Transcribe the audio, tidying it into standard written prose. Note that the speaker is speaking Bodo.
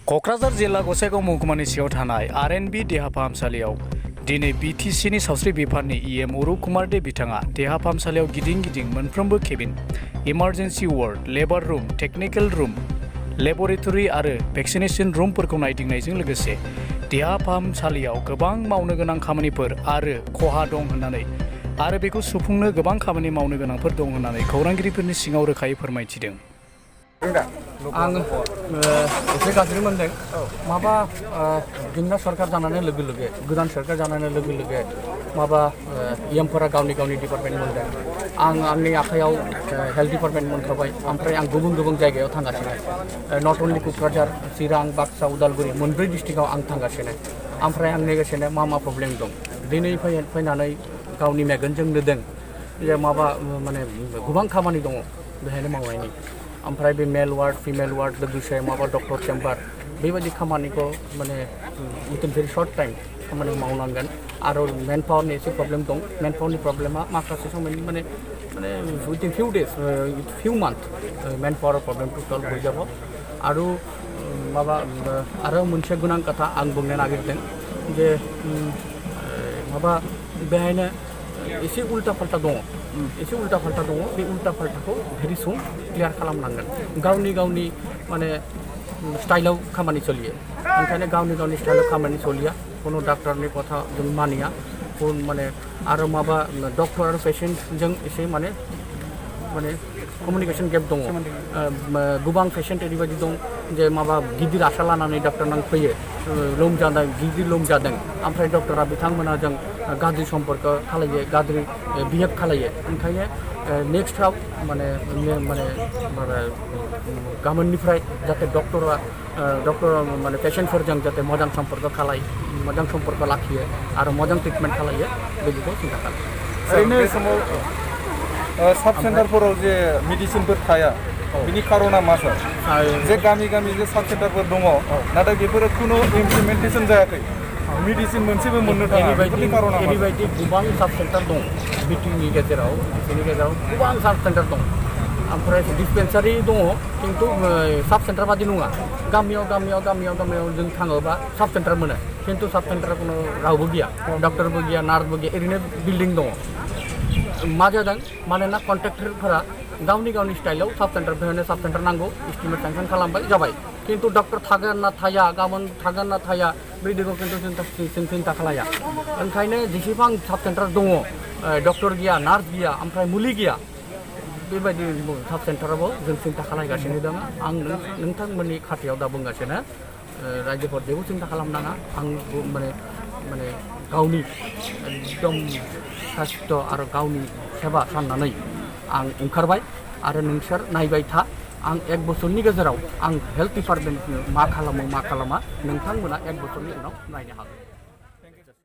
क'क्राझार जिल्ला गसाइगाव महकुमानि सिङाव थानाय आर.एन.बी. देहा फाहामसालियाव दिनै बि.टि.सि.नि सावस्रि बिफाननि इ.एम. अरुप कुमार दे बिथाङा देहा फाहामसालियाव गिदिं मोनफ्रोमबो केबिन, इमारजेन्सि वार्ड, लेबार रुम, टेकनिकेल रुम, लेबरेटरि आरो भेक्सिनेशन रुमफोरखौ नायदिंनायजों लोगोसे देहा फाहामसालियाव गोबां मावनो गोनां खामानिफोर आरो खहा दं होननानै आरो बेखौ सुफुंनो गोबां खामानि मावनो गोनांफोर दं होननानै खौरांगिरिफोरनि सिगाङाव रोखायै फोरमायथिदों। आं एसे गाज्रि मोनदों माबा जोंना सरकार जानानै लोगो गोदान सरकार जानानै लोगो माबा इएमफोरा गावनि डिपार्टमेन्ट मोनदों। आं आंनि आखायाव हेल्थ डिपार्टमेन्ट मोनखाबाय, ओमफ्राय आं गुबुन जायगायाव थांगासिनो। नट अनलि क'क्राझार, चिरां, बाक्सा, उदालगुरि मोनब्रै डिस्ट्रिक्टआव आं थांगासिनो। ओमफ्राय आं नेगासिनो मा प्रब्लेम दं। दिनै फैनानै गावनि मेगनजों नुदों जे माबा माने गोबां खामानि दङ बेहायनो मावनायनि। ओमफ्राय बे मेल वार्ड, फिमेल वार्ड लोगोसे माबा डक्टर चेम्बार बेबायदि खामानिखौ माने उइथिन भेरि सर्ट टाइम खामानि मावनांगोन। आरो मेन पावारनि एसे प्रब्लेम दं। मेन पावारनि प्रब्लेमा माखासे समायनि माने उइथिन फिउ डेज, फिउ मान्थ मेन पावार प्रब्लेमखौ सल्भ हो যাব। आरो माबा आरो मोनसे गोनां खोथा आं बुंनो नागिरदों जे माबा बेहायनो एसे उल्टा फाल्टा दङ। बे उल्टा फाल्टाखौ भेरि सुन क्लियार खालामनांगोन। गावनि माने स्टाइलाव खामानि सोलियो, ओंखायनो गावनि स्टाइलाव खामानि सोलिया। कोनो डाक्टरनि कथा जों मानिया माने आरो माबा डक्टर आरो पेशेन्टजों एसे माने कमिउनिकेशन गेप दङ। गोबां पेशेन्ट ओरैबायदि दं जे माबा गिदिर आशा लानानै डक्टरनाव फैयो, गिदिर लोमजादों, ओमफ्राय डक्टरा बिथांमोनजों गाज्रि सम्पर्क खालायो, गाज्रि बिहेभ खालायो। ओंखायनो नेक्स्टआव माने गाबोननिफ्राय जाहाथे डक्टर माने पेशेन्टफोरजों जाहाथे मोजां सम्पर्क लाखियो आरो मोजां ट्रिटमेन्ट खालायो बेखौ सिन्था खालामो। ओरैनो समाव साब सेन्टारफोराव जे मेडिसिनफोर थाया बिनि खारना मा सार? जे गामि जे साब सेन्टारफोर दङ नाथाय बेफोरो खुनु इमप्लिमेन्टेसन जायाखै, मेडिसिन मोनसेबो मोननो थाङा, बेफोरनि खारना मा? ओरैबायदि गोबां साब सेन्टार दं बिटिनि गेजेराव गोबां साब सेन्टार दं। ओमफ्राय डिसपेन्सारि दङ खिन्थु साब सेन्टार बादि नङा। गामियाव जों थाङोबा साब सेन्टार मोनो, खिन्थु साब सेन्टाराव कोनो रावबो गैया, डक्टरबो गैया, नार्सबो गैया, ओरैनो बिल्डिं दङ। मा जादों मानोना कन्ट्रेक्टरफोरा गावनि स्टाइलाव साब सेन्टार नांगौ, इस्टिमेट सेंसन खालामबाय जाबाय, खिन्थु डक्टर थागोन ना थाया, गाबोन थागोन ना थाया बिदिखौ खिन्थु जों सिन्था खालाया। ओंखायनो जेसेबां साब सेन्टार दङ डक्टर गैया, नार्स गैया, ओमफ्राय मुलि गैया, बेबायदि साब सेन्टारावबो जों सिन्था खालामगासिनो दङ। आं नोंथांमोननि खाथियाव दा बुंगासिनो रायजोफोर जेबो सिन्था खालामनाङा। आं माने गावनि एकदम सास्थ' आरो गावनि सेबा साननानै आं ओंखारबाय आरो नोंसोर नायबाय था। आं 1 बोसोरनि गेजेराव आं हेल्थ डिपार्टमेन्टनो मा खालामा नोंथांमोना 1 बोसोरनि उनाव नायनो हागोन।